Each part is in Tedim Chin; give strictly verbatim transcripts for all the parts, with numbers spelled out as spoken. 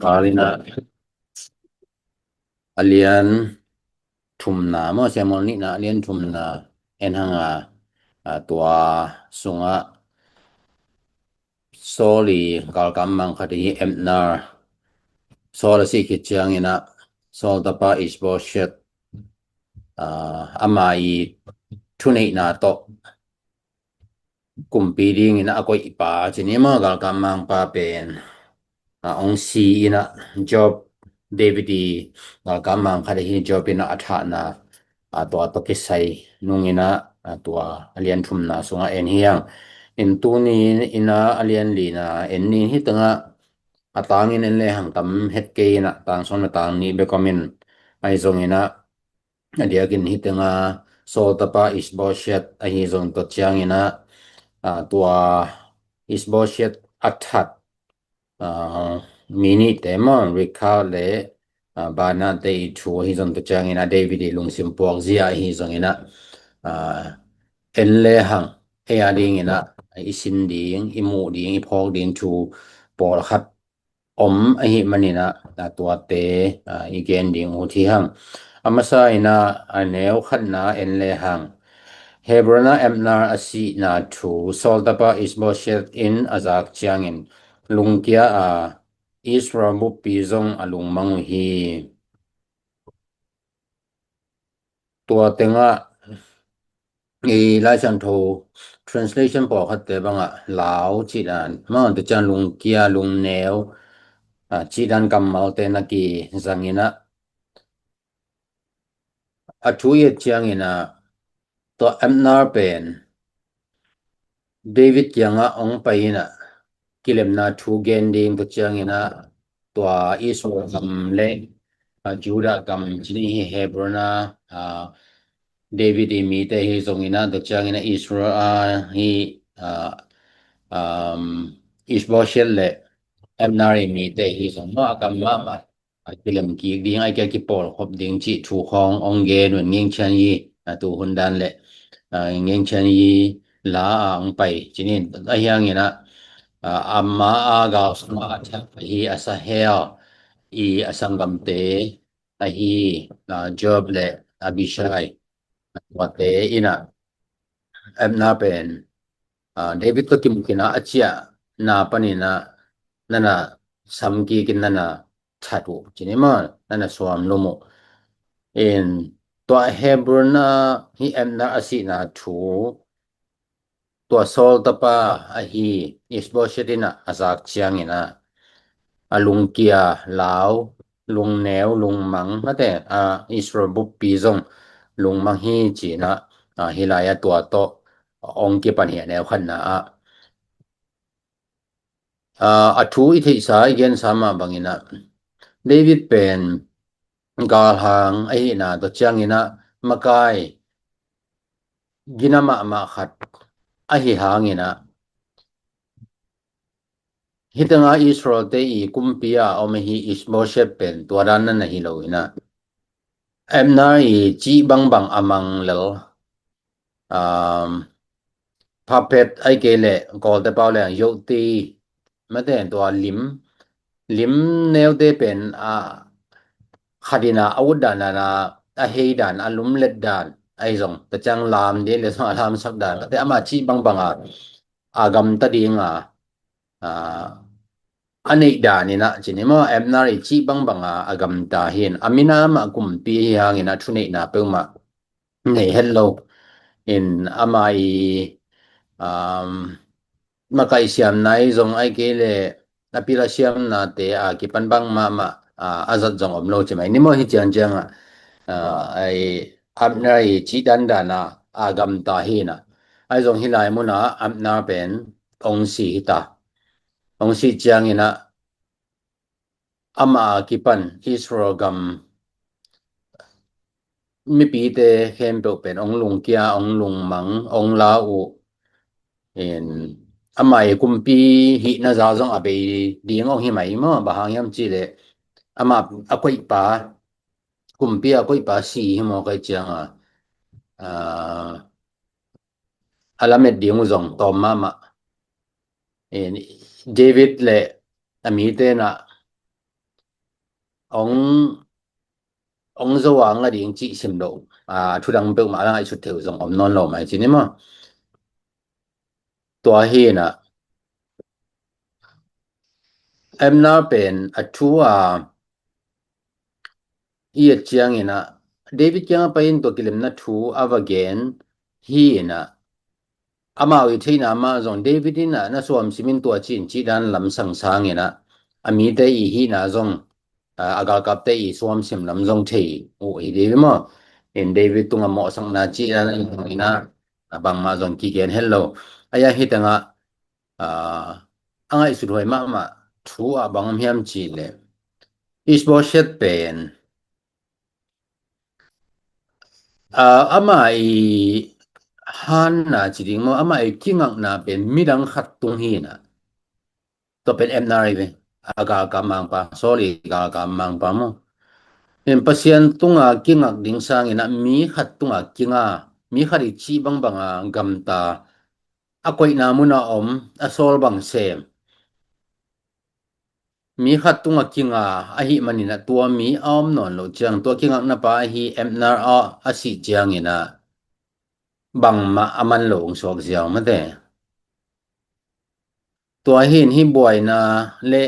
Kal in ah a lian thumna maw, Samuel nihna a lian thumna en hang a, a, tua sungah Saul i galkap mang khat hi Abner, Saul a sih khit ciangin ah Saul tapa Ishbosheth, a, ama i thuneihna tawh kumpi dingin a koihpa, ci ni maw, galkap mangpa pen, a, hong si in ah Joab, David i galkap mang khat ahi Joab in ah a thahna, a, tua tawh kisai nungin ah, a, tua a lian thumna sungah en hi hang. In tuni in ah a lian lina en ni hi tengah a tangin en le hang tam het kei in ah tang sawm le tang nih bek om in, ahi zongin ah a diakin hi tengah Saul tapa Ishbosheth ahi zong tua ciangin ah, a, tua Ishbosheth a that, a, mi nihte maw, Rikhab le, a, Baanah te i thu ahi zong tua ciangin ah David i lungsim puak zia ahi zongin ah, a, en le hang ei a dingin ah i sin ding, i muh ding, i phawk ding thu pawlkhat om ahih manin ah, a, tuate, a, i gen ding uh hi hang. A masa in ah a neu khatna en le hang. Hebron ah Abner a sihna thu Saul tapa Ishbosheth in a zak ciangin lungkia a, Israel buppi zong a lungmang uh hi. Tua tengah i Lai Siangtho translation pawlkhatte bangah lau cih dan, maw, tua ciang lungkia, lungneu, a, cih dan kammalte na kizang in ah, a thu i et ciangin ah tua Abner pen David kiangah hong pai in ah kilemna thu gen ding tua ciangin ah tua Israel gam le, a, Judah gam ci ni hi Hebron ah, a, David i mite hi zongin ah tua ciangin ah Israel ah hi, a, um, Ishbosheth le Abner i mite hi zong maw a gam mahmah a kilem kik ding, a kia kipawlkhop ding cih thu khawng hong gen un, Ngeng Chiang Yi, a, tu hun dan le, a, Ngeng Chiang Yi la a hong pai ci ni. Ahi hangin ah, a, ama a galsung a thiak hi Asahel i a sanggamte ahi, a, Joab le Abishai, a, tuate in ah Abner pen, a, David tawh kimuh khin ah a ciahna panin ah nana sam kik in nana that uh ci ni maw, nana suam lum uh. In tua Hebron ah hi Abner a sihna thu tua Saul tapa ahi Ishbosheth in ah a zak ciangin ah a lungkia, lau, lungneu, lungmang, mate, a, Israel buppi zong lungmang hi ci in ah, a, hih lai ah tua tawh hong kipan hi a neu khatna ah. A, a thu i theihsa, i gensa mah bangin ah David pen galhang ahihna tua ciangin ah makai gina mahmah khat ahi hangin ah hih tengah Israel-te i kumpi a om ahi Ishbosheth pen tua dan na hi lo in ah Abner i cih bangbang a mang lel, um, puppet ahih kei leh Kawlte pau le yohti, mate, tua lim, lim neute pen a khat in ah a ut dan, dan a, a hei dan, a lumlet dan ahi zong, tua ciang lam ding le zong a lamsak dan, mate, ama cih bangbang a a gamta ding a, a, a neih dan in ah ci ni maw, Abner i cih bangbang a a gamta hi in, a minam a kumpi hi hangin a thuneihna peuhmah nei het lo in, ama i, um, makaih siamna i zong ahih kei leh a pil a siamnate a kipan bang mahmah, a, a zat zong om lo ci mai ni maw. Hi ciangciang ah, a, ai Abner i cih dandan a a gamta hi in ah, ahi zong hih lai mun ah Abner pen hong si hi ta. Hong si ciangin ah ama a kipan Israel gam mipite khempeuh pen hong lungkia, hong lungmang, hong lau uh in, ama i kumpi hihna za zong a bei ding hong hi mai maw. Bang hang hiam cih leh ama a koihpa, kumpi a koihpa si hi maw, kai ciang a, a, a lamet ding uh zong tawm mahmah. In, David le a mite in ah ong ong zo ang la ding cih sim lo. A, thu dang peuhmah la ngaihsut thei uh zong om nawn lo mai ci ni maw. Tua hi inah Abner pen a thu a i et ciang inah David kiangah pai in tua kilemna thu a va gen hi inah amau i theihna mah zong David inah na suamsim in tua cin cih dan lamsang sang inah a mite i hihna zong, a, a galkapte i suamsim lam zong thei uh hi David maw. In David tungah mawhsakna cih dan inah a bangmah zong kigen het lo. A ya hi tengah, a, a ngaihsut huai mahmah thu ah bang om hiam cih leh Ishbosheth pen, a, ama i hanna ci ding maw, ama i kingakna pen midang khat tung hi inah. Tua pen Abner hi ve. A galkap mangpa, Saul i galkap mangpa maw. In Pasian tunga kingak ding sang inah mi khat tunga kinga, mi khat i cih bangbanga gamta, a koihna muna om, a sawl bang sem. Mi khat tunga kinga ahih maninah tua mi a om nawn loh ciang tua kingakna pa ahi Abner a, a sih cianginah bangmah a man lo ong suak ziau mate. Tua hin hih buaina le,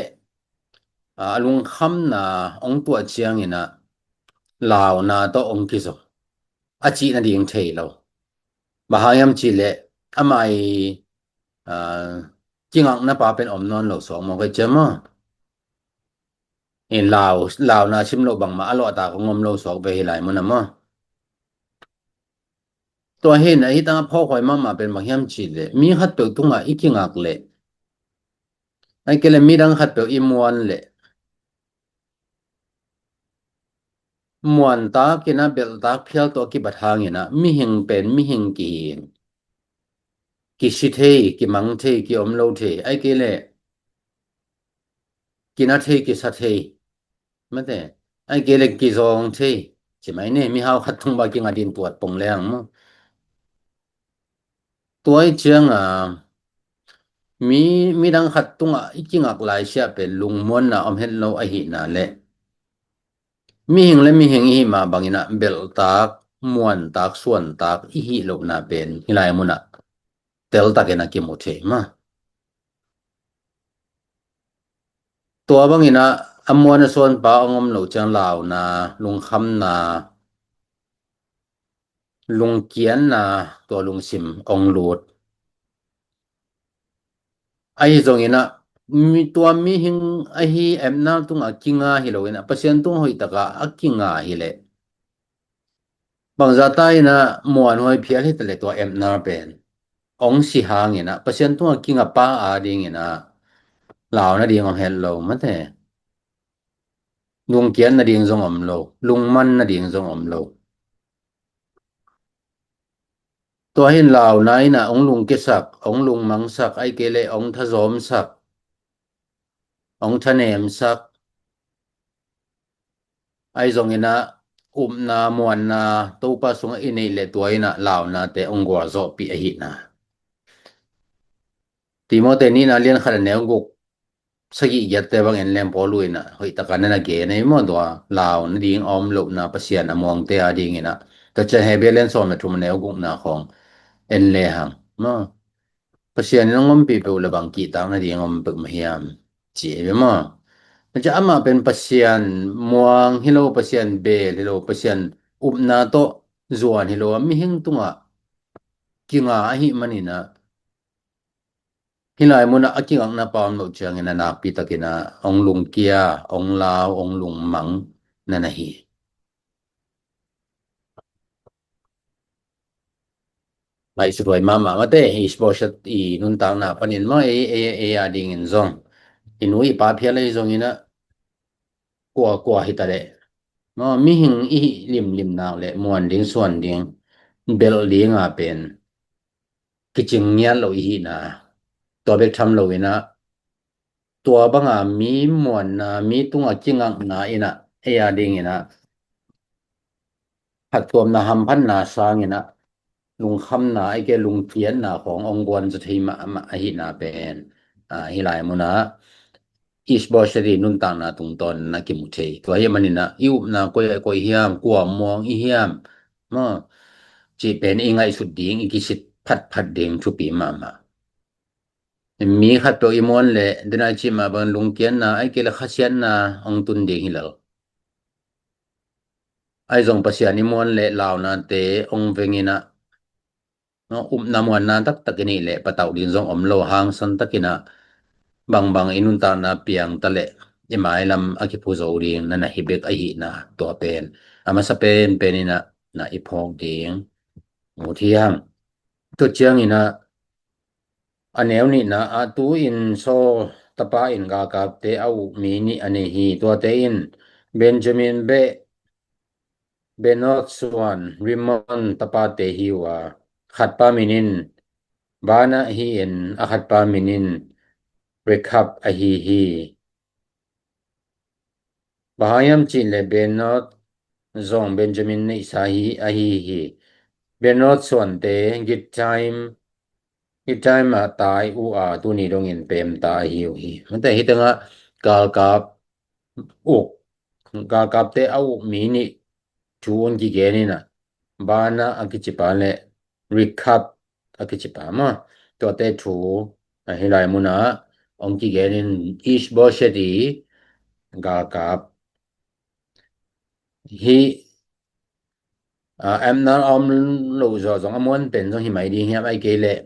a, a lungkhamna ong tuah cianginah launa tawh ong kizo a cih nading thei lo. Bang hang hiam cih leh ama i, a, kingakna pa pen om nawn lo suak maw, kei ciam maw. In lau, launa sim loh bangmah a lawhtak ong om lo suak ve hi lai munah maw. Tua hin a hi tangah phawkhuai mahmah pen bang hiam cih leh mi khatpeuh tungah i kingak leh, ai kei leh midang khatpeuh i muan leh muantak inah belhtak phial tawh a kibat hanginah mihing pen mihing kihi in kisi thei, kimang thei, kiom lo thei, ai kei leh kina thei, kisa thei mate, ai kei leh kizawng thei ci mai ni. Mihau khat tung bang kinga din tuat pong leng maw. Tua i cianga mi, midang khat tungah i kingak laisiah pen lungmuanna om het lo ahihna le mihing le mihing ihi mah banginah belhtak, muantak, suantak ihi lohna pen hi lai munah teltakin a kimu thei mah. Tua banginah a muan a suanpa ong om lo ciang launa, lungkhamna, lungkianna, tua lungsim ong lut. Ahi zonginah mi, tua mihing ahi Abner tungah kinga hi loinah Pasian tungah hoihtaka a kinga hi leh bangzah ta inah muanhuai phial hi ta leh tua Abner pen ong si hanginah Pasian tungah kinga pa a dinginah lau nading om het lo mate. Lungkiat nading zong om lo, lungman nading zong om lo. Tua hin launa inah ong lungkiasak, ong lungmangsak, ai kei leh ong thazawmsak, ong thanemsak. Ai zonginah upna, muanna Topa sungah i neih leh tua inah launate ong gualzawhpih ahihna. Timote nihna lian khat a neu guk, sagih giatte bang en leng Paul inah hoihtaka na na gen ei maw, tua lau nading a om lohna Pasian a muangte a dinginah. Tua ciang Hebrew lian sawm le thum a neu gukna khawng en le hang maw. Pasian in a ngompih peuh le bang kihtak nading om peuh mah hiam ci ei ve maw. Tua ciang amah pen Pasian muang hi lo, Pasian beel hi lo, Pasian upna tawh zuan hi lo a mihing tungah kinga ahih maninah hih lai munah a kingakna pa om loh ciangin a nakpi takin a ong lungkia, ong lau, ong lungmang na na hi. Ngaihsut huai mahmah mate, Ishbosheth i nuntakna panin maw, ei, ei, ei a dingin zong i nu i pa phial ei zongin a kua, kua hi ta leh maw, mihing i hih limlim nak leh muan ding, suan ding, belh ding a pen kicing ngiat lo i hihna, tua bek tham lo inah tua banga mi muanna, mi tunga kingakna inah ei a dinginah phattuamna, hamphatna sanginah lungkhamna, ei kei lungkiatna khawng ong guan zaw thei mahmah ahihna pen, a, hih lai munah Ishbosheth i nuntakna tungtawn na kimu thei. Tua hi maninah i upna koi a koi hiam, kua muang i hiam, maw, cih pen i ngaihsut ding, i kisit phatphat ding thupi mahmah. Mi khat peuh i muan leh dena i cih mah bang lungkiatna ai kei le khasiatna hong tun ding hi lo. Ai zong Pasian i muan leh launate hong venginah, no, upna muanna taktak i neih leh patauh ding zong om lo, hangsan takinah bangbang i nuntakna piangta leh i mailam a kiphu zo ding na na hi bek ahihna tua pen a masa penpen inah na i phawk ding mu thiang. Tua cianginah a neu nihna ah tu-in Saul tapa in galkapte a uk mi nih a nei hi. Tuate in Benjamin beh Benoth suan Rimmon tapate hi uh a, khatpa minin Baana hi-in a khatpa minin Rekhab ahi hi. Bang hang hiam cih leh Benoth zong Benjamin neihsa hi ahi hi. Benoth suante Gittaim, Gittaim ah tai uh a tuni dongin pemta ahi uh hi. Mate hi tengah galkap uk, galkapte a uk mi nih thu hong kigen inah Baana a kicipa le Rekhab a kicipa maw, tuate thu ahi lai munah hong kigen in Ishbosheth i galkap hi. Abner a om loh zawh zong a muan pen zong hi mai ding hiam, ai kei leh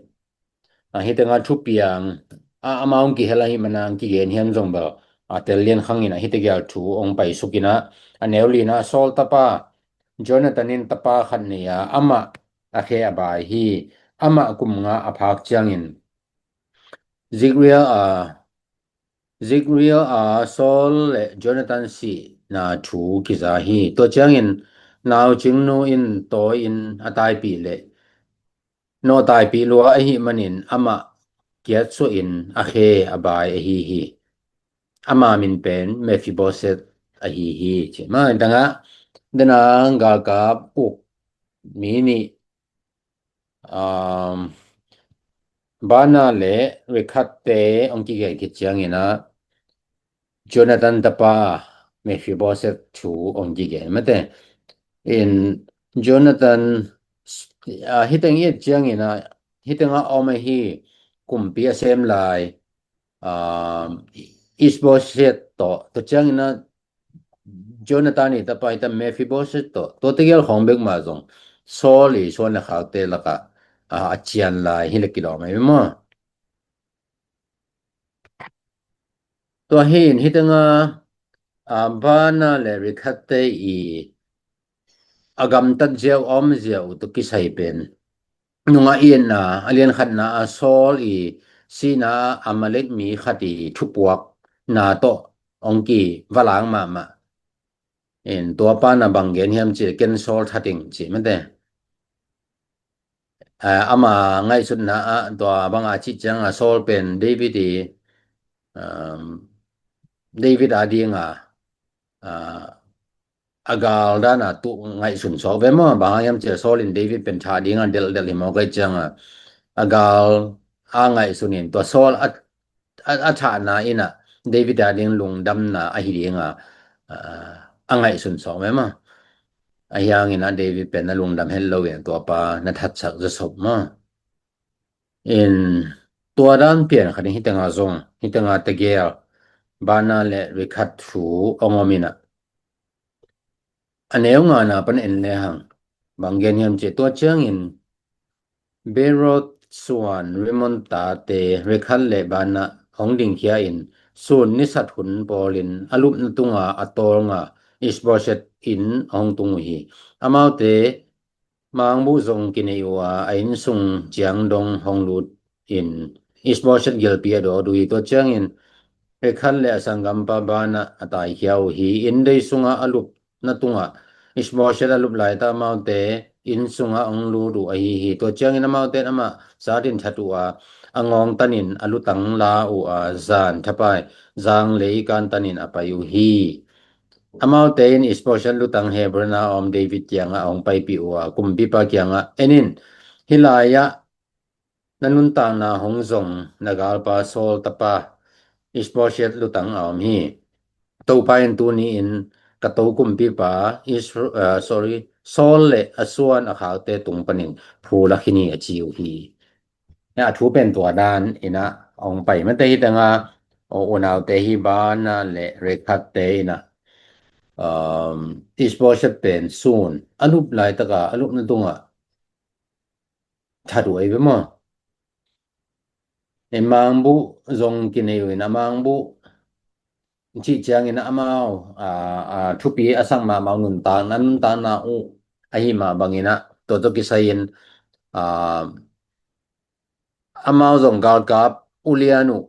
a hi tengah thupiang a amah hong kihel ahi mana hong kigen hiam zong bel a tel lian khangin a hi tegel thu hong paisuk inah a neu linah Saul tapa Jonathan in tapa khat nei a amah a khe a bai hi. Amah kum nga a phak ciangin Zikria a Zikria a Saul le Jonathan sihna thu kiza hi. Tua ciangin naucingnu in tawi in a taipih le nawh taipih lua ahi manin amah kiatsuah in a khe a bai ahi hi. Ama min pen Mephibosheth ahi hi. Ci ma dangah dena galkap uk mi nih um, Baana le Rekhabte hong kigen khit ciangin ah Jonathan tapa Mephibosheth thu hong kigen mate. In Jonathan, ah, hiteng i et ciangin ah hiteng a om ahi kumpi a sem lai, ah, Ishbosheth tawh, tua ciangin ah Jonathan i tapa hi ta Mephibosheth tawh, tua tegel khawng bek mah zong Saul i suan le khakte lakah, ah, a cian lai hi le kilawm ahi maw? Tua hi in hiteng a, ah, Baana le Rekhabte i a gamtat ziau a om ziau tua kisai pen nungah i etna a lian khatna a Saul i sihna a Amalek mi khat i thupuakna tawh hong kivalang mahmah. In tua pa na bang gen hiam cih ken Saul that ing cih mate. Ah, ama ngaihsutna ah tua bang a cih ciang a Saul pen David i, um, David a ding a, ah, a gal dan a tuh ngaihsun sawk ve maw? Bang hang hiam cih Saul in David pen that ding a delhdelh hi maw, kai ciang a a gal a ngaihsun in tua Saul a a, a thahna in ah David a ding lungdamna ahi ding a, a, a ngaihsun sawk mah maw? Ahi hangin ah David pen na lungdam het lo in tua pa na thatsak zaw sawk maw? In tua dan pian khat in hiteng a zong, hiteng a tegel Baana le Rekhab thu hong om in ah a neu ngana pan en le hang bang gen hiam cih tua ciangin Beroth suan Rimmon tate Rekhab le Baana hong dingkhia in sun nisat hun pawlin a lupna tunga a tawlnga Ishbosheth in hong tung uh hi. Amaute mangbuh zong kinei uh a, a innsung ciang dong hong lut in Ishbosheth gelpi a dawt uh hi. Tua ciangin Rekhab le a sanggampa Baana a taikhia uh hi. Inndei sungah a lupna tungah Ishbosheth a lup laita amaute inn sungah hong lut uh ahi hi. Tua ciangin amaute in amah zatin that uh a, a ngawngtanin a lutang la uh a, zan thapai zanglei kantanin a pai uh hi. Amaute in Ishbosheth lutang Hebron a om David kiangah a hong paipih uh a, kumpipa kiangah, en in, hih lai-ah na nuntakna hong zong na galpa Saul tapa Ishbosheth lutang a om hi. Topa in tuni in ka to kumpipa Israel, ah, sorry, Saul le a suan a khalte tung panin phu la khin hi a ci uh hi. A thu pen tua dan in a ong pai mate hi tanga, o unaute hi Baana le Rekhatte in a, um, Ishbosheth pen sun a lup laitaka a lupna tungah that uh ei ve maw? Ei mangbuh zong kinei uh in a mangbuh cih ciangin a amau, a, a, thupi a sak mahmah uh nuntakna, nuntakna uh ahi mah bangin a tua tawh kisai-in, a, amau zong galkap ulian uh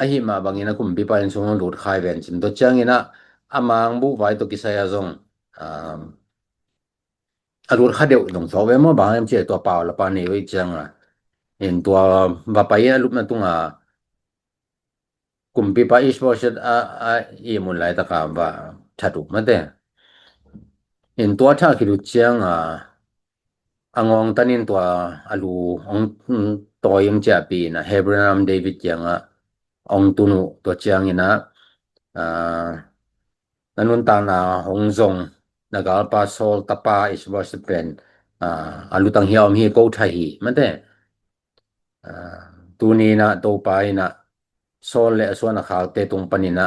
ahi mah bangin a kumpipa inn sung hong lut khai ven cin. Tua ciangin a, a mangbuh vai tawh kisai a zong, a, a lut kha deuh zong sawh ve maw, bang hiam cih leh tua pau la pa nei uh ei cianga. In tua va pai a lupna tunga kumpipa Ishbosheth a, a ihmu laitaka va that uh mate. In tua that khit uh cianga, a ngawngtanin tua a lu ong, mm, tawi ong ciahpih in a Hebron ram David kiangah ong tun uh. Tua ciangin a, a, na nuntakna hong zong na galpa Saul tapa Ishbosheth pen, a, a lutang hi a om hi, ko that hi mate. A, tuni in a Topa in a Saul le a suan a khalte tung panin a,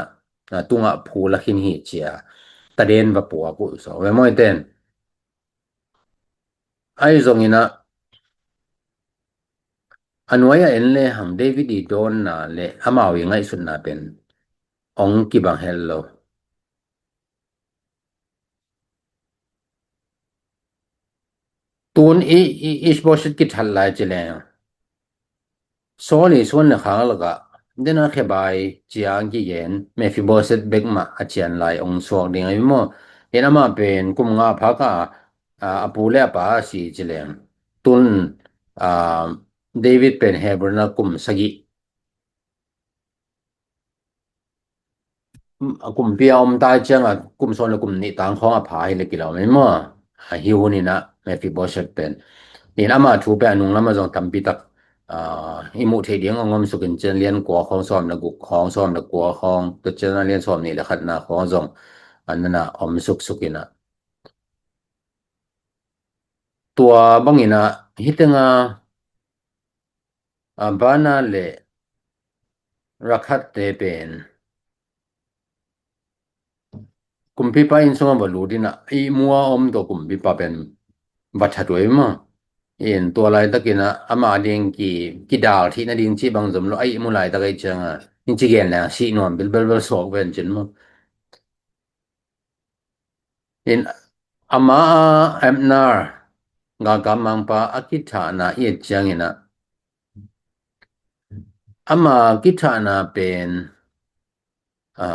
a, tungah phu la khin hi ci-a taden va puak uh sawh ve maw ei ten. Ahi zongin a, a nuai-ah en lehang David i dawnna le amau i ngaihsutna pen ong kibang het lo. Tun i, i, Ishbosheth kithat lai ci leng Saul i suan le khak lakah dena khebai ciang kigen Mephibosheth bek mah a cian lai ong suak ding ahi maw? In amah pen kum nga phak a, a, a pu le a pa a si ci leng tun, a, David pen Hebron a kum sagih a kumpi a om tai cianga kum sawm le kum nih tang khawng a pha hi le kilawm hi maw? A hi hun in a Mephibosheth pen. In ama thu pen a nung lamah zong tampi tak, a, i muh theih ding a ngom sukin cian lian kua khawng sawm le guk khawng sawm le kua khawng tua cian a lian sawm nih le khatna khawng zong a nana om suksuk in a. Tua bangin a hi tenga a Baana le Rekhatte pen kumpipa inn sungah va lut in a ihmu a om tua kumpipa pen va that uh ei maw? In tua laitakin a ama ding ki, kidal theih nading cih bang zom lo a ihmu laitak ei cianga in ci gen leng sih nuam bilbelbel suak ven cin maw? In ama a Abner galkap mangpa a kithahna i et ciangin a ama kithahna pen, a,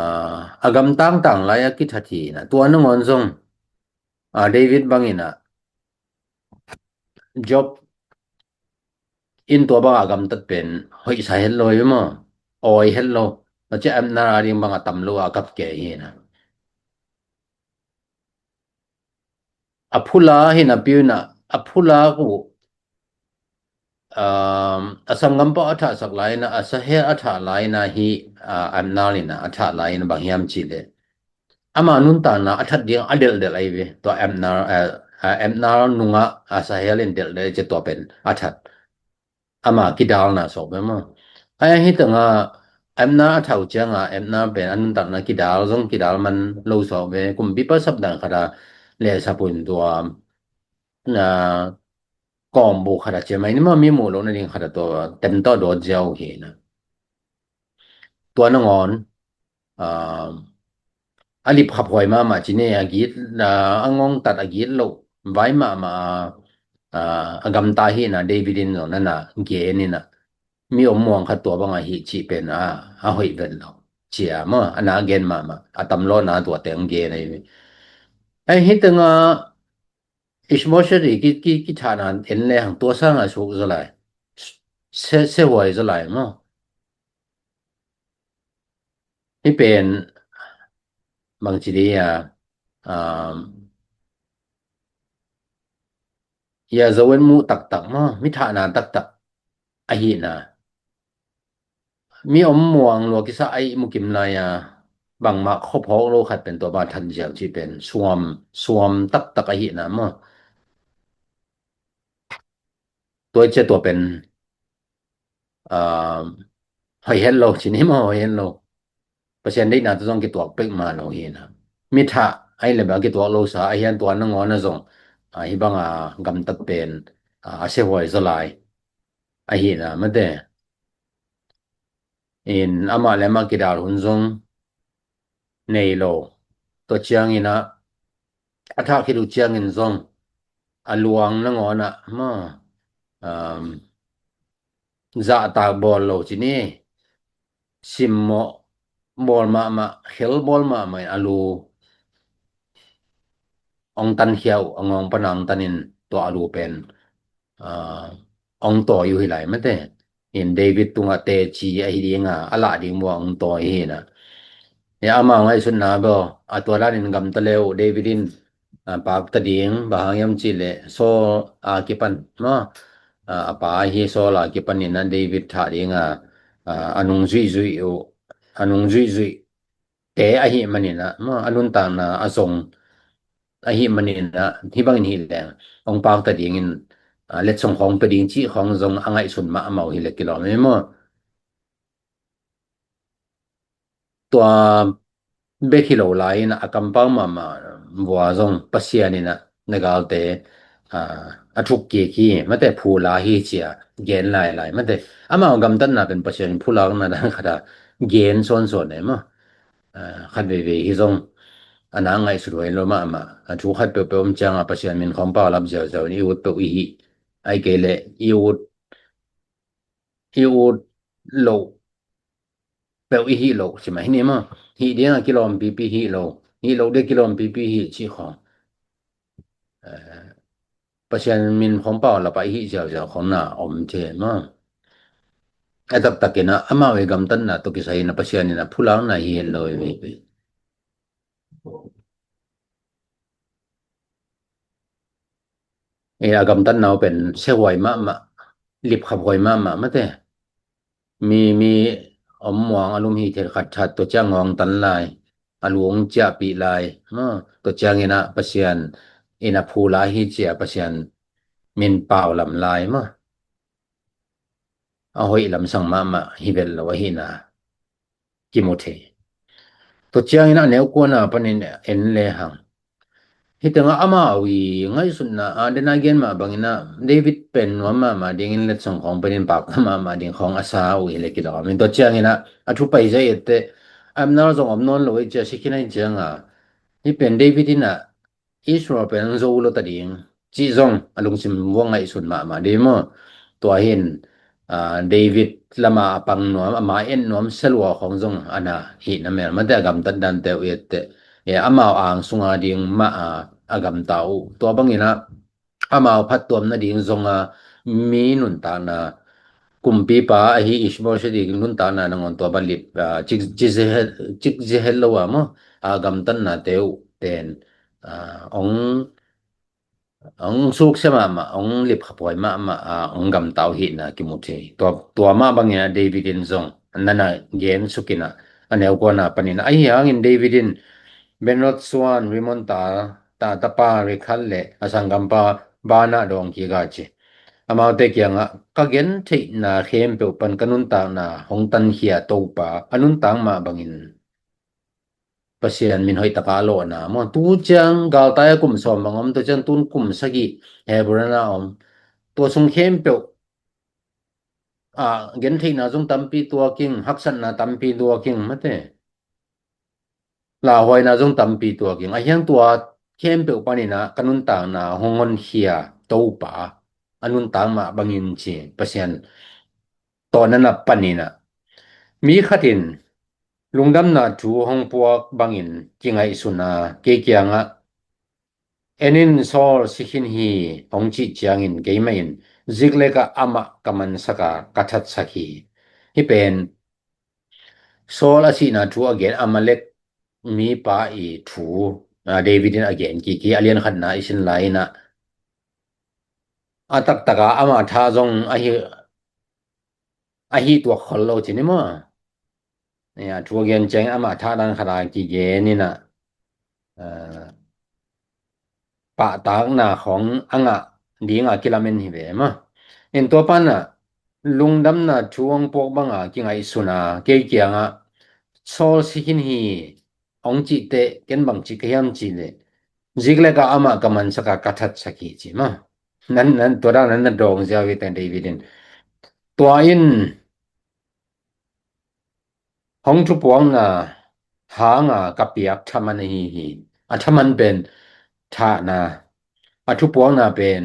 a gamtang tang lai a kithat hi in a tua nangawn zong, a, David bangin a Joab in tua banga gamtat pen hoihsa het lo hi maw? Awi het lo. Macia Abner a ding banga tam lo a kap kei hi in a. A phula hi na piu in a, a phula uh, um, a sanggampa a thahsak lai in a, a sahel a thah lai in a hi, a, Abner in a, a thah lai in a bang hiam cih leh ama nuntakna a that ding a delhdel ahi ve. Tua Abner, a, a, Abner nungah a sahel in delhdel ci tua pen a that. Ama kidalna sawk ve maw? Ai hi tanga Abner a thau cianga Abner pen a nuntakna kidal zong kidal man lo sawk ve. Kumpipa sapdang khata le sapun tua na kawmbu khata cia mai ni maw mi muh lo nading khata tua tem tawh dawt ziau hi na. Tua nangawn, a, a lip khaphuai mahmah ci ne a git, a, a ngongtat a git loh vai mahmah a, a, a gamta hi na David in zong nana gen in a mi om muang khat tua bang ahi cih pen a, a hoih ven lo. Cia maw, a na gen mahmah, a tam lo na tua teng gen ahi. Ai hi tanga Ishbosheth i ki, ki, kithahna en le hang tua sanga suk zaw lai. Se, se huai zaw lai maw? Hi pen bangci dih a, um, ia zo en muh taktak maw, mi thahna taktak ahihna. mi om muang lua kisa a ihmu kim lai-a bangmah khuaphawk lo khat pen tua bang a that ziau cih pen suam, suam taktak ahihna maw? Tua i cia tua pen, ah, hoih het lo, ci ni maw, hoih het lo. Pasian deihna tawh zong kituak pek mah lo hi na. Mi thah ahih leh bang kituak lo sa, ahi hang tua nangawn ah zong, ah, hih bang a gamtat pen, ah, a siahuai zaw lai ahihna mate. In amah le amah kidal hun zong nei lo. Tua ciangin ah, a thah khit uh ciangin zong a luang nangawn ah maw, um, zahtak bawl lo ci ni, simmawh bawl mahmah, khel bawl mahmah in a lu hong tankhia uh, a ngawng pan a hong tanin tua a lu pen, ah, hong tawi uh hi lai mate. In David tungah teci ahi dinga a lah ding mua hong tawi hi na. Amau ngaihsutna bel a tua danin gamta le uh, David in, ah, pakta ding, bang hang hiam cih leh Saul a kipan maw, ah, a pa ahi Saul a kipanin ah David thah dinga, ah, a nungzuihzuih uh, a nungzuihzuih te ahih manin ah maw, a nuntakna a zong ahih manin ah hih bangin hi leng hong pakta dingin, ah, letsong khawng pia ding cih khawng zong a ngaihsun mah amau hi leh kilawm hi maw? Tua bek hi lo lai-in a kampau mahmah vua zong Pasian in ah na galte, ah, a thuk kik hi mate, phula hi ci-a gen lailai mate. Amau gamtatna pen Pasian in phulakna dan khat a gen sawnsawn e maw? Ah, khat veivei hi zong a na ngaihsut huai lo mahmah. A thu khat peuhpeuh om ciangah Pasian min khawng pau lap ziauziau in i ut peuh i hih, ahih kei leh i ut i ut loh peuh i hih loh ci mah hi ni maw? Hih dingah kilawmpipi hih lo, hih loh dingah kilawmpipi hih cih khawng, eh, Pasian min khawng pau lap a i hih ziauziau khawng na om thei maw? A taktakin ah amau i gamtatna tawh kisai in ah Pasian in ah phulakna hi het lo i veve. Eh, a gamtatna uh pen siahuai mahmah, lipkhaphuai mahmah mate. Mi, mi om muang a lum hi thei khat that tua ciang ngawng tan lai, a lu hong ciahpih lai maw? Tua ciangin ah Pasian in ah phula hi ci-a Pasian min pau lam lai maw? A hoih lamsang mahmah hi vet lo ahihna kimu thei. Tua ciangin a neu kuana panin en le hang, hih tengah amau i ngaihsutna a, den a gen mah bangin ah David pen nuam mahmah dingin letsong khawng panin pakta mahmah ding khawng a sa uh hi leh kilawm in, tua ciangin ah a thu pai zia i et teh, Abner zong om nawn lo i cia, si khin a i cianga, hih pen David in ah Israel pen zo lo ta ding cih zong a lungsim vua ngaihsun mahmah ding maw? Tua hin, ah, David lama a pang nuam, ama en nuam selua khawng zong a na hih na mel mate, a gamtat dante uh i et teh, eh, amau ang sunga ding mah a, a gamta uh. Tua bangin ah amau phattuam nading zonga mi nuntakna, kumpipa ahi Ishbosheth i nuntakna nangawn tua bang lip, ah, cik, cik zi het, cik zi het lo a maw? A gamtatnate uh pen, ah, ong, ong suksia mahmah, ong lipkhaphuai mahmah a, ong gamta uh hihna kimu thei. Tua, tua mah bangin ah David in zong nana gen sukin ah a neu kuana panin ah, ahi hangin David in Beeroth suan Rimmon ta, ta, tapa Rekab le a sanggampa Baanah dawng kik a ci. Amaute kiangah, ka gentheihna khempeuh pan ka nuntakna hong tankhia Topa, a nuntak mah bangin Pasian min hoih taka a lawhna maw? Tu ciang galtai a kum sawm bang om, tu ciang tun kum sagih Hebron a om. Tua sung khempeuh ah gentheihna zong tampi tuak ing, haksatna tampi tuak ing mate. Lauhuaina zong tampi tuak ing. Ahi hang tua khempeuh panin ah ka nuntakna hong honkhia Topa, a nuntak mah bangin ci, Pasian tawh na na panin ah. Mi khat in lungdamna thu hong puak bangin kingaihsun a, kei kiangah, en in, Saul si khin hi, hong cih ciangin keimah in Ziklag ah amah ka mansak a, ka thatsak hi. Hih pen Saul a sihna thu a gen, Amalek mipa i thu, ah, David in a gen kik hi. A lian khatna i sin lai-in ah, a taktaka ama tha zong ahi, ahi tuak khol lo ci ni maw? Nia, thu a gen ciang amah thahdan khat a kigen in ah, pahtakna khong a ngah ding a kilamen hi ve maw. In tua pan ah lungdamna thu hong puak bang a kingaihsun a, kei kiangah Saul si khin hi hong cih teh ken bang ci ka hiam cih leh, ziklek ah amah ka mansak a ka thatsak hi ci maw. Nan, nan, tua dan nan na dawng ziau hi teng David in. Tua in hong thupuakna hang a ka piak thaman ahi hi. A thaman pen thahna, a thupuakna pen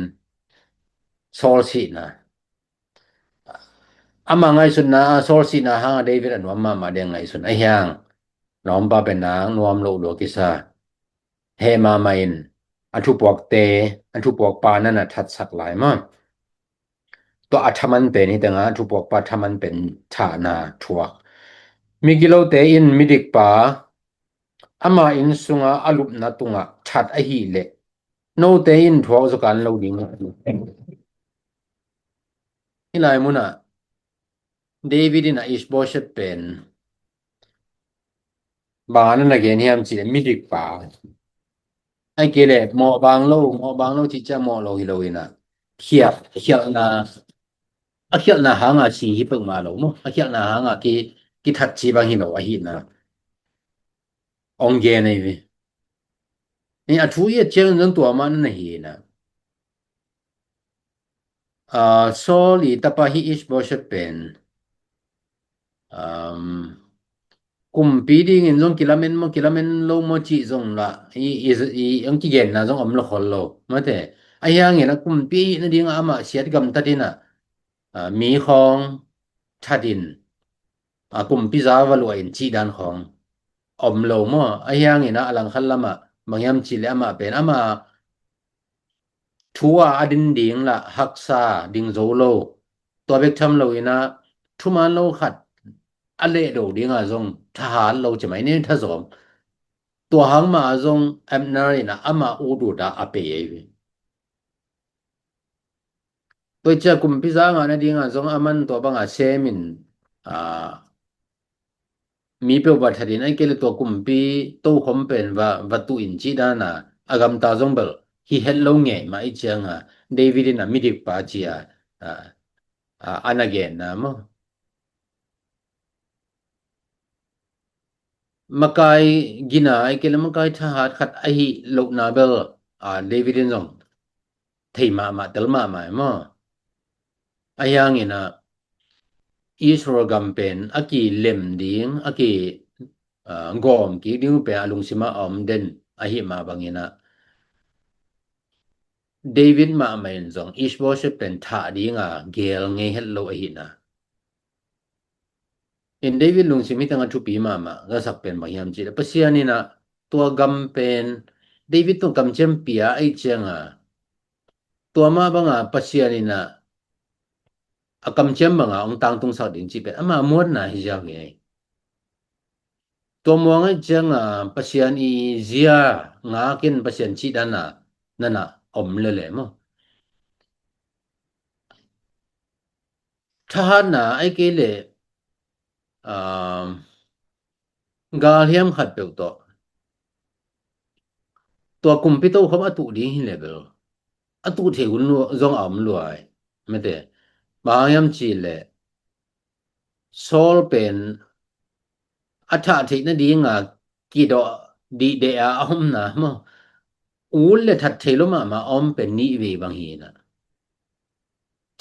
Saul sihna. Amah ngaihsutna ah Saul sihna hang a David a nuam mahmah ding ngaihsun ahi hang, nuampa pen nang nuam loh lua kisa. Heh mahmah in a thupuakte, a thupuakpa nan a thatsak lai maw. Tua a thaman pen hi teng a, a thupuakpa thaman pen thahna thuak. Migilote in midikpa ama inn sungah a lupna tungah that ahih leh note in thuak zaw kan lo ding. Hih lai munah David in a Ishbosheth pen bang a na na gen hiam cih leh midikpa. Ahih kei leh mawh bang lo, mawh bang lo cih ciang mawh lo hi lo in ah, khial, khialhna, a khialhna hang a si hi peuhmah lo maw. A khialhna hang a ki, kithat ci bang hi lo ahihna hong gen ahi ve. Ni a thu i et ciang zong tua mah na hi in ah, Saul i tapa hi Ishbosheth pen, um, kumpi dingin zong kilamen maw, kilamen lo maw cih zong lah i, i, i, ang kigenna zong om lo khol lo mate. Ahi hangin a kumpi ahihna dingah amah siat gamtat in ah, mi khawng that in, a kumpi za va luah in cih dan khawng om lo maw. Ahi hangin ah a langkhat lamah bang hiam cih leh amah pen amah thu a a din ding lah haksa ding zo lo. Tua bek tham lo in ah thuman lo khat a lehdo ding a zong thahat lo ci mai ni, thazawm. Tua hang mah a zong Abner in ah amah ut ut a a pei ahi ve. Tua i ciang kumpi za ngah nading a zong a man tua bang a sem in, a, mi peuh va that in, ahih kei leh tua kumpi tokhom pen va, va tuh in cih dan a, a gamta zong bel hi het lo ngei mah i ciang a, David in a midikpa ci a, a, a, a na genna maw. Makai gina ahih kei leh makai thahat khat ahih lohna bel, a, David in zong thei mahmah, tel mahmah maw. Ahi hangin ah Israel gam pen a kilem ding, a ki, a, gawm kik ding pen a lungsim ah a om den ahih mah bangin ah David mahmah in zong Ishbosheth pen thah ding a gel ngei het lo ahihna. In David lungsim hi teng a thupi mahmah ka sak pen bang hiam cih leh Pasian in ah tua gam pen David tung kamciam pia ahih ciang a, tua mah bang a Pasian in ah a kamciam bang a hong tangtungsak ding cih pen ama muanna hi ziau hi. Tua muang ahih ciang a Pasian i zia ngak in Pasian cih dan a na na om lele maw. Thahatna ahih kei leh, um, galhiam khat peuh tawh tua kumpi tokhom a tuh ding hi leh bel a tuh thei hun zong a om lua hi mate. Bang hang hiam cih leh Saul pen a thah theih nading a kidawh dihdeh a a omna maw, ut le that thei lo mahmah a om pen nih vei bang hi in ah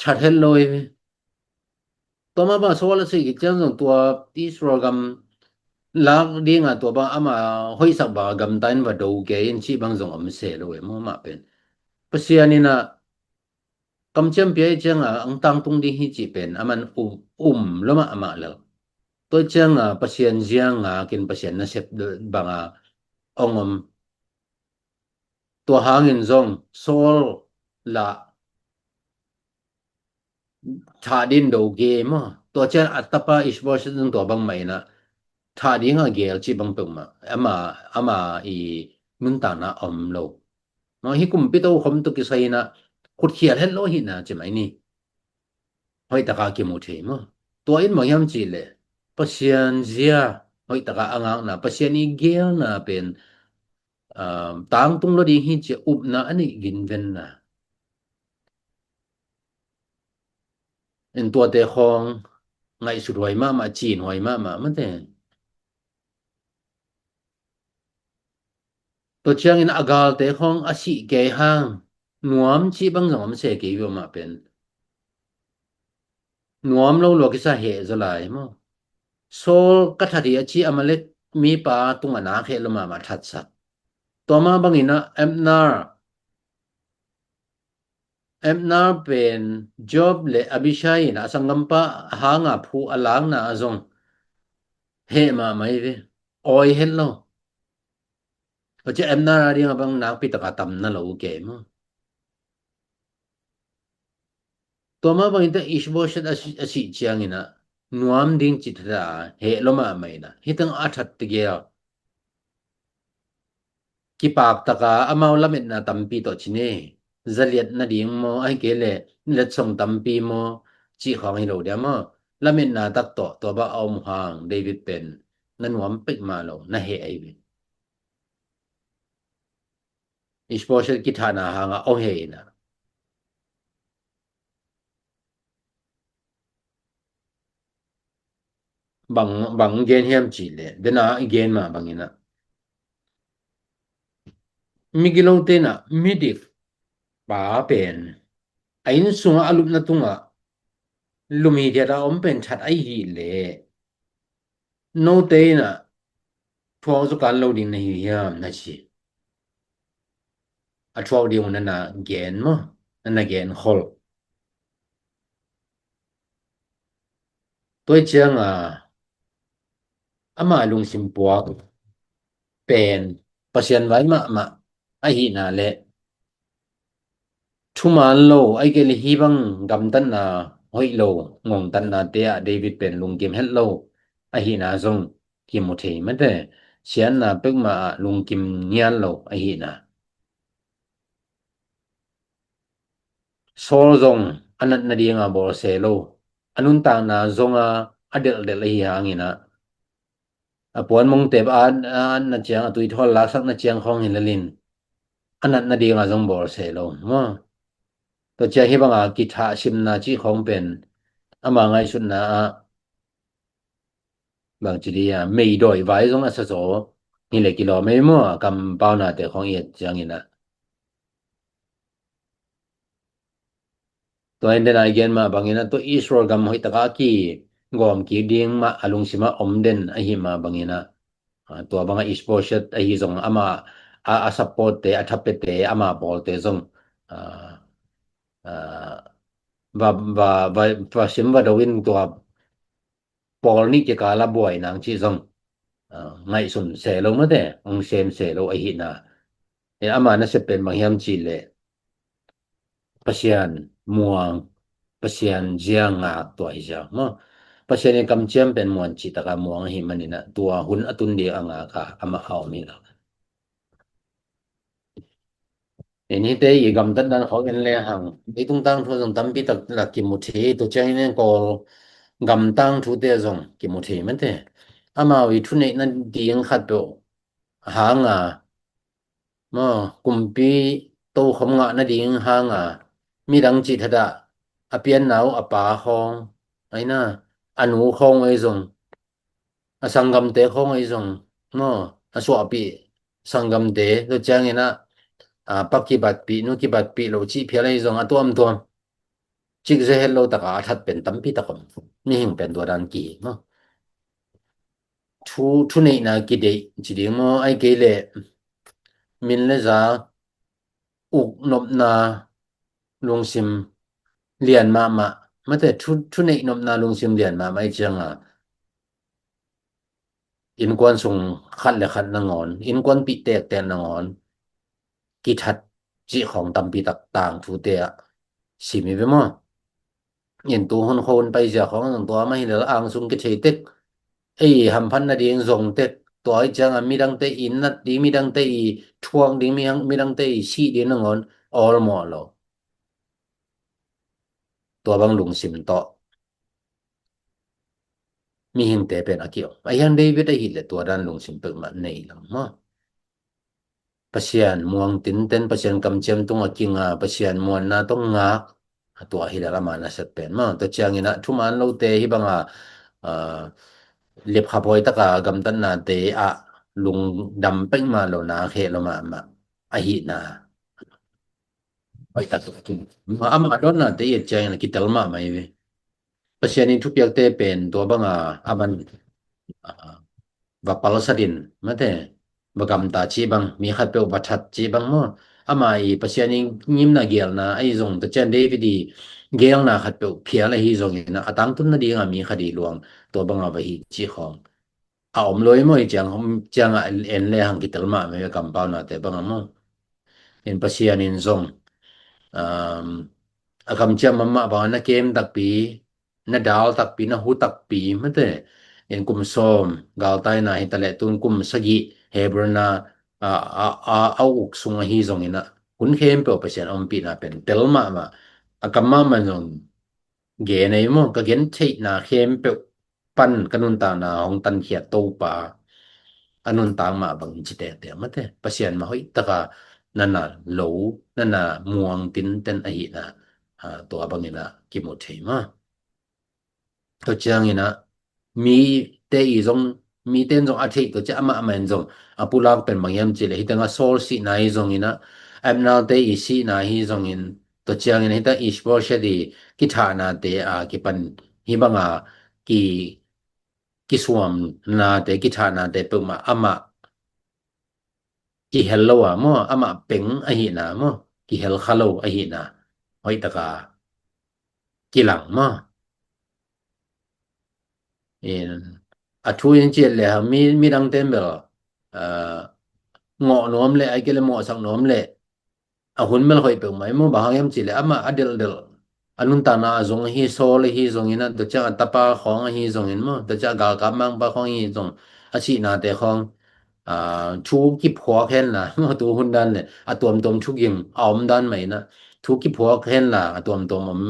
that het lo hi ve. Tua mah bang Saul a sih khit ciang zong tua Israel gam lak ding a tua bang ama hoihsak bang a gamta in va do kei in cih bang zong om se lo hi maw. Amah pen Pasian in ah kamciam pia ahih ciang a hong tangtung ding hi cih pen a man um, um lo mahmah lel. Tua ciang a Pasian zia ngak in Pasian nasep bang a hong om. Tua hangin zong Saul lah thah ding do kei maw. Tua ciang a tapa Ishbosheth zong tua bangmah in ah thah ding a gel cih bang peuhmah ama, ama i nuntakna a om lo. Maw, hih kumpi tokhom tawh kisai in ah khutkhial het lo ahihna ci mai ni. Hoih tak a kimu thei maw. Tua in bang hiam cih leh Pasian zia hoih taka a ngakna, Pasian i geelna pen, ah, tangtung lo ding hi ci-a upna a neih ginvenna. In tuate khawng ngaihsut huai mahmah, cin huai mahmah mate. Tua ciangin a galte khawng a sih kei hang, nuam cih bang zong om se kei ve mah pen. Nuam lo lua kisa heh zaw lai maw. Saul ka that hi a ci Amalek mipa tungah nak heh lo mahmah thatsak. Tua mah bangin ah Abner, Abner pen Joab le Abishai in a sanggampa hanga phu a lakna ah zong heh mahmah hi ve. Awi het lo. Tua ciang Abner a dingah bang nakpi taka tam na lo uh kei maw. Tua mah bangin teh Ishbosheth a si, a sih ciangin ah nuam ding cih thadah a heh lo mahmah in ah, hih teng a that tegel kipak taka amau lametna tampi tawh ci ni, zaliat nading maw, ahih kei leh letsong tampi maw, cih khawng hi lo dia maw. Lametna tak tawh tua bang a om hang David pen na nuam pek mah lo, na heh ahi ve. Ishbosheth kithahna hangah aw heh in ah. Bang, bang gen hiam cih leh, dena i gen mah bangin ah, migilote in ah midik pa pen a inn sungah a lupna tungah lum hithiat a om pen that ahi hi leh, note in ah thuak zaw kan lo ding na hi hiam na ci. A thuak ding uh na na gen maw, na na gen khol. Tua ciangin ah ama lungsim puak pen Pasian vai mahmah ahihna le thuman lo, ahih kei leh hih bang gamtatna hoih lo, ngongtatnate ah David pen lungkim het lo ahihna zong kimu thei mate. Siatna peuhmah ah lungkim ngiat lo ahihna. Saul zong a nat nadinga bawl se lo, a nuntakna zonga a delhdelh ahi hangin ah, a puan mongtep a, a atna ciang, a tuithawl laksakna ciang khawng hi lel in, a nat nadinga zong bawl se lo maw. Tua ciang hih banga kithah simna cih khawng pen ama ngaihsutna ah bangci dih a, meidawi vai zong a sa zaw hi leh kilawm ei maw, a kampaunate khawng i et ciangin ah. Tua in dena i gen mah bangin ah, tua Israel gam hoih taka a kigawm kik ding mah a lungsim ah om den ahi mah bangin ah, ah, tua bangah Ishbosheth ahi zong ama a, a supportte, a thapiate, ama pawlte zong, ah, ah, va, va, va, va sim va do in tua pawl nih kikala buai nang cih zong, ah, ngaihsun se lo mate, hong sem se lo ahihna. E, ama nasep pen bang hiam cih leh Pasian muang, Pasian zia ngak tua hi zia maw. Pasian in kamciam pen muan cih taka muang ahih manin ah tua hun a tun ding a ngak a, amah a om hi lo. Hih hihte i gamtat dan khawng en le hang, leitung tangthu zong tampi tak la kimu thei, tua ciangin en Kawl gam tangthute zong kimu thei mate. Amau i thuneihna ding khat peuh hanga maw, kumpi tokhom ngah nading hanga midang cih thadah a pianna uh a pa khawng, aina a nu khawng ei zong, a sanggamte khawng ei zong maw, a suahpih sanggamte, tua ciangin ah, a, pa kibatpih, nu kibatpih lo cih phial ei zong a tuamtuam. Cikzia het lo taka a that pen tampi tak om. Mihing pen tua dan kihi maw. Thu, thuneihna kideih ci ding maw, ahih kei leh min le za uk nopna lungsim lian mahmah mate, thu, thuneih nopna lungsim lian mahmah i cianga innkuan sung khat le khat nangawn, innkuanpih tektek nangawn kithat cih khawng tampi tak tangthute ah sim hi ve maw. In tu hun khua hun paizia khawng zong tua mah hi lel, angsung kithei tek, ei hamphat nading zong tek, tua i cianga midangte i nat ding, midangte i thuak ding, midang, midangte i sih ding nangawn awlmawh lo. Tua bang lungsim tawh mihingte pen a ki-om. Ahi hang David ahih leh tua dan lungsim peuhmah nei lo maw. Pasian muang tinten, Pasian kamciam tungah kinga, Pasian muanna tawh ngak, a tua hi lel ama nasep pen maw. Tua ciangin ah thuman lote hih banga, ah, lepkhaphuai taka gamtatnate ah lungdam peuhmah lo na kheh lo mahmah ahihna. Hoih tak. Ama dawnna te i et ciangin a kitel mahmah hi ve. Pasian in thupiakte pen tua banga a man, ah, va palsat in, mate, va gamta cih bang, mi khatpeuh va that cih bang maw. Ama i Pasian in ngimna gelna ahi zong, tua ciang David i gelna khatpeuh phial ahi zongin a tangtun nadinga mi khat i luang tua banga va hi cih khawng a om lo hi maw. I ciang, ciangah en le hang kitel mahmah hi ve, kampaunate bangah maw. In Pasian in zong, um, a kamciam mahmah bangah na kem takpi, na dal takpi, na hu takpi, mate. In kum sawm galtaina hi ta leh tun kum sagih Hebron a, a, a, a, a uk sung ahi zongin ah hun khempeuh Pasian ompihna pen tel mahmah. A kam mahmah zong gen ei maw, ka gen theihna khempeuh pan ka nuntakna hong tankhiat Topa a nuntak mah bangin ci tektek, mate. Pasian mah hoih taka na na lo, na na muang tinten ahihna, ah, tua bangin ah kimu thei maw. Tua ciangin ah mite i zong, mite in zong a theih, tua ciang amah, amah in zong a pulak pen bang hiam cih leh hih tengah Saul sihna hi zongin ah, Abner te i sihna hi zongin, tua ciangin hih tengah Ishbosheth i kithahnate a kipan hih banga ki, kisuamnate, kithahnate peuhmah amah kihel lo a maw, amah peng ahihna maw, kihel kha lo ahihna hoih taka kilang maw. In, a thu in ciat le hang mi, midang ten bel, ah, ngawh nuam le, ai ke le mawhsak nuam le, a hun bel hoih peuhmah i maw, bang hang hiam cih leh amah a delhdelh, a nuntakna a zong ahi, Saul ahi zongin ah, tua ciang a tapa khawng ahi zongin maw, tua ciang a galkap mangpa khawng ahi zong, a sihnate khawng, ah, thu kiphuak henla maw, tu hun dan le a tuamtuam thuging a om dan mah in ah, thu kiphuak henla a tuamtuam om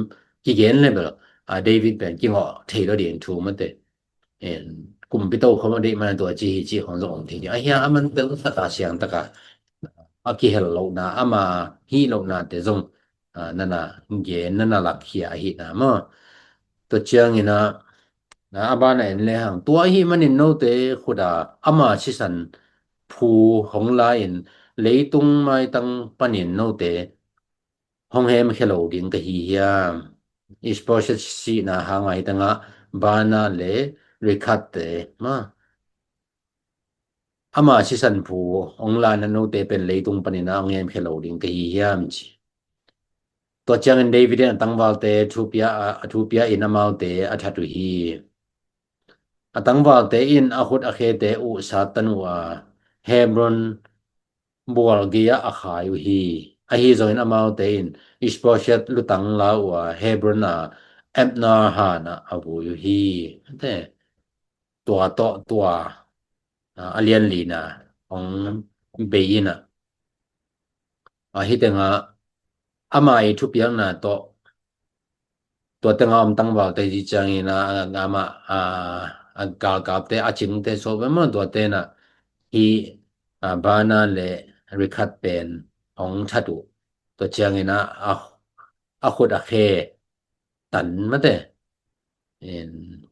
kigen le bel, ah, David pen kingawh thei lo ding thu mate. En, kumpi tokhom a deih man tua ci hi cih khawng zong om thei ding. Ahi hang a man tel taka siang taka a kihel lohna, ama hih lohnate zong, ah, na na gen, na na lakkhia ahihna maw. Tua ciangin ah, na a banah en le hang, tua ahih manin note khut a ama sisan phu hong la-in leitung maitang panin note hong hemkhia lo ding ka hi hiam? Ishbosheth sihna hanga hih tengah Baana le Rekab te maw, ama sisan phu hong la-in ah note pen leitung panin ah hong hemkhia lo ding ka hi hiam ci. Tua ciangin David in a tangvalte thupia, a, a thupia in amaute a that uh hi. A tangvalte in a khut a khete uh sattan uh a, Hebron bual gei-ah a khai uh hi. Ahi zongin amaute in Ishbosheth lutang la uh a, Hebron a Abner hanah a vui uh hi. Te, tua tawh tua, a, a lianlina hong bei in ah, a, hih tengah ama i thupiakna tawh tua tengah om tangvalte hi ciangin ah, a, amah, a, a galkapte, a cingte sawh ve maw, tuate in ah hih, a, Baana le Rekab pen hong that uh. Tua ciangin ah, a, a khut a khe tan mate. In,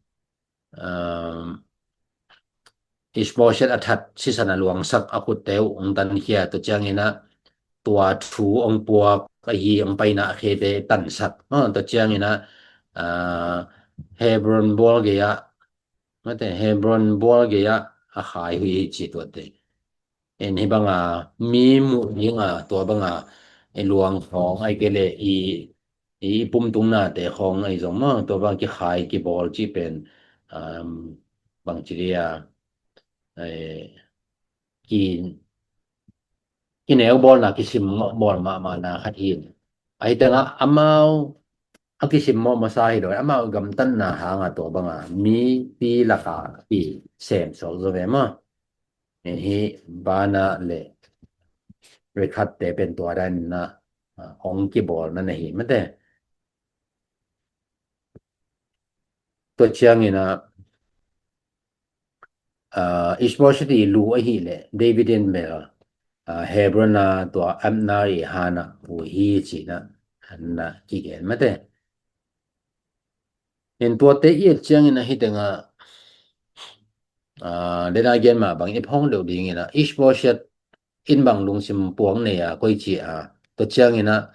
um, Ishbosheth a that sisan a luangsak a khutte uh hong tankhia, tua ciangin ah tua thu hong puak ahi hong paina a khete tansak. Maw, tua ciangin ah, ah, Hebron bual gei-ah, mate, Hebron bual gei-ah a khai uh hi ci tuate. En, hih banga mi muh dinga tua banga i luang khawng ai ke le i, i pumtungnate khawng ai zong maw, tua bang kikhai kibawl cih pen, um, bangci dia, eh, ki, kineu bawlna, kisim bawl mahmahna khat hi. Ahi tengah amau a kisim mawh masa hi lo, amau gamtatna hanga tua banga mipi laka i sem suak zo ve maw. Hih Baana le Rekabte pen tua danin ah, ah, hong kibawlna na hi mate. Tua ciangin ah, Ishbosheth i lu ahih leh David in bel Hebron a tua Abner i han ah pu hi ci-in ah na kigen mate. In tuate i et ciangin ahi tengah, aa, dena gen mah bang i phawk deuh dingin ah Ishbosheth in bang lungsim puak nei a, koici a, tua ciangin ah,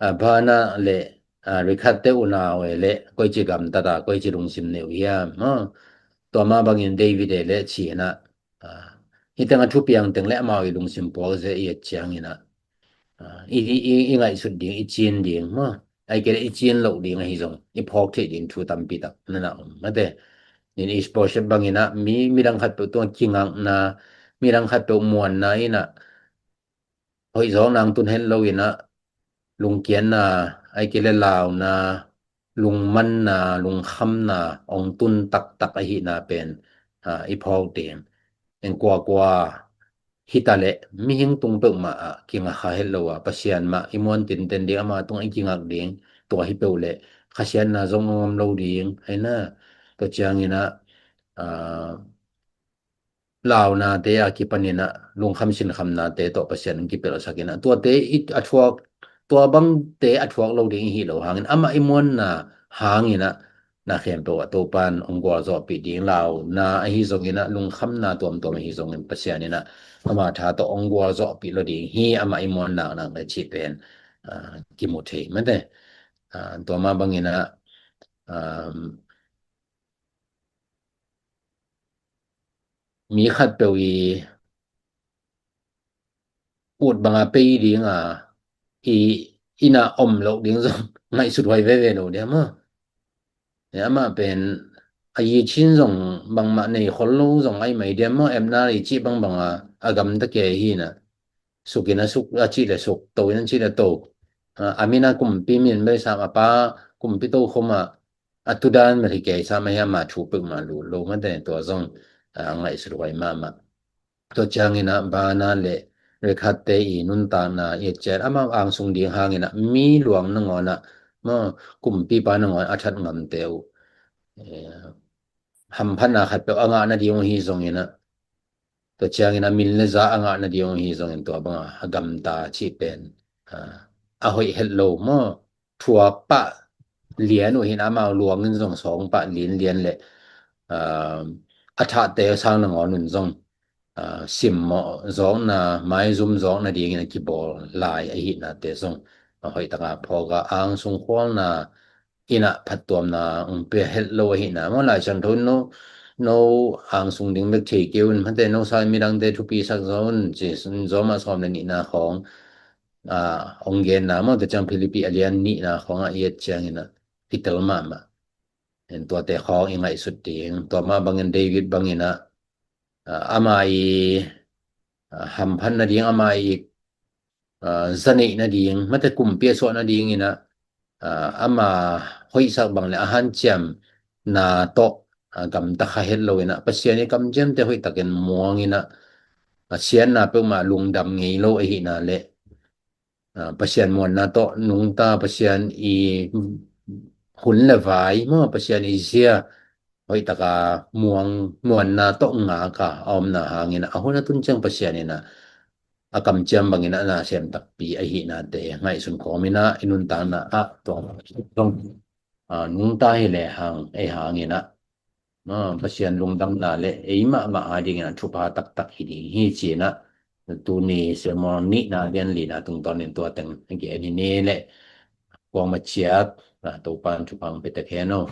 aa, Baana le, aa, Rekhath te unau e le koici gamtat a, koici lungsim nei uh hiam, maw? Tua mah bangin David e le ci-in ah, aa, hih tengah thupiang teng le amau i lungsim puak zia i et ciangin ah, aa, i, i, i, i ngaihsut ding, i cin ding, maw? Ai kei le i cin loh ding ahi zong i phawk theih ding thu tampi tak na na om mate. In Ishbosheth bangin ah mi, midang khatpeuh tungah kingakna, midang khatpeuh muanna in ah hoih zawk nang tun het lo in ah lungkiatna, ai kei le launa, lungmanna, lungkhamna ong tun taktak ahihna pen, aa, i phawk ding. Eng kuakua hita le mihing tung peuhmah ah kingak kha het lo a, Pasian mah i muan tinten ding, ama tungah i kingak ding, tua hi peuh le khasiatna zong ong om lo ding, ahi na. Tua ciangin ah, aa, launate a kipanin ah lungkham sinkhamnate tawh Pasian in kipelhsak in ah, tuate i, a thuak, tua bangte a thuak lo ding i hi lo hangin, amah i muanna hangin ah na khempeuh ah Topan ong gualzawhpih ding, launa ahi zongin ah, lungkhamna tuamtuam ahi zongin Pasian in ah ama tha tawh ong gualzawhpih lo ding hi, amah i muanna nak le cih pen, aa, kimu thei mate. Aa, tua mah bangin ah, aa, mi khatpeuh i ut banga pei ding a, i, inn ah om loh ding zong ngaihsut huai veve lo dia maw? Amah pen a yicin zong bangmah nei khol lo zong ai mai dia maw? Abner i cih bangbang a, a gamta kei hi na. Suk in a suk, a cih le suk, to in a cih le to. A, a min a kumpi min beisam, a pa kumpi tokhom a, a tudan mah hi kei sam ahi, ama thu peuhmah lut lo mate, tua zong, a, ngaihsut huai mahmah. Tua ciangin ah Baana le Rekhath te i nuntakna i et ciang, amau angsung ding hangin ah mi luang nangawn ah, maw, kumpipa nangawn a that ngamte uh, eh, hamphatna khatpeuh a ngah nading uh hi zongin ah, tua ciangin a min le za a ngah nading uh hi zongin tua banga a gamta cih pen, aa, a hoih het lo maw? Thuak pah lian uh hi na, amau luang in zong sawng pah linlian le, aa, a thahte sang nangawn un zong, aa, simmawh zawkna, maizum zawkna dingin a kibawl lai ahihnate zong a hoih taka phawk a, angsung khualna in ah phattuamna ong pia het lo ahihna maw? Lai Siangtho in no, no angsung ding bek thei kei un, mate, no sa midangte thupi sak zaw un ci, Rom a sawm le nihna khawng, aa, ong genna maw? Tua ciang Philippi a lian nihna khawng ah i et ciangin ah kitel mahmah. En tuate khawng i ngaihsut ding, tua mah bangin David bangin ah, aa, ama i, aa, hamphat nading, ama i, aa, zaneih nading, mate, kumpi a suah nadingin ah, aa, ama hoihsak bang le a hanciamna tawh, aa, gamta kha het lo in ah, Pasian i kamciamte hoihtakin muang in ah, a siatna peuhmah lungdam ngei lo ahihna le, aa, Pasian muanna tawh nungta, Pasian i hun le vai maw, Pasian i zia hoihtaka muang, muanna tawh ngak a, a omna hangin ah, a hun a tun ciang Pasian in ah a kamciam bangin ah na sem takpi ahihnate ngaihsun kawmin ah i nuntakna ah tua zong, aa, nungta hi le hang, ei hangin ah, aa, Pasian lungdamna le ei mahmah a dingin ah thupha taktak hi ding hi ci-in ah, tuni sermon nihna lian lina tungtawnin tua teng gen hi ni le, kuamah ciat, aa, Topan thupha ong pia tek hen aw.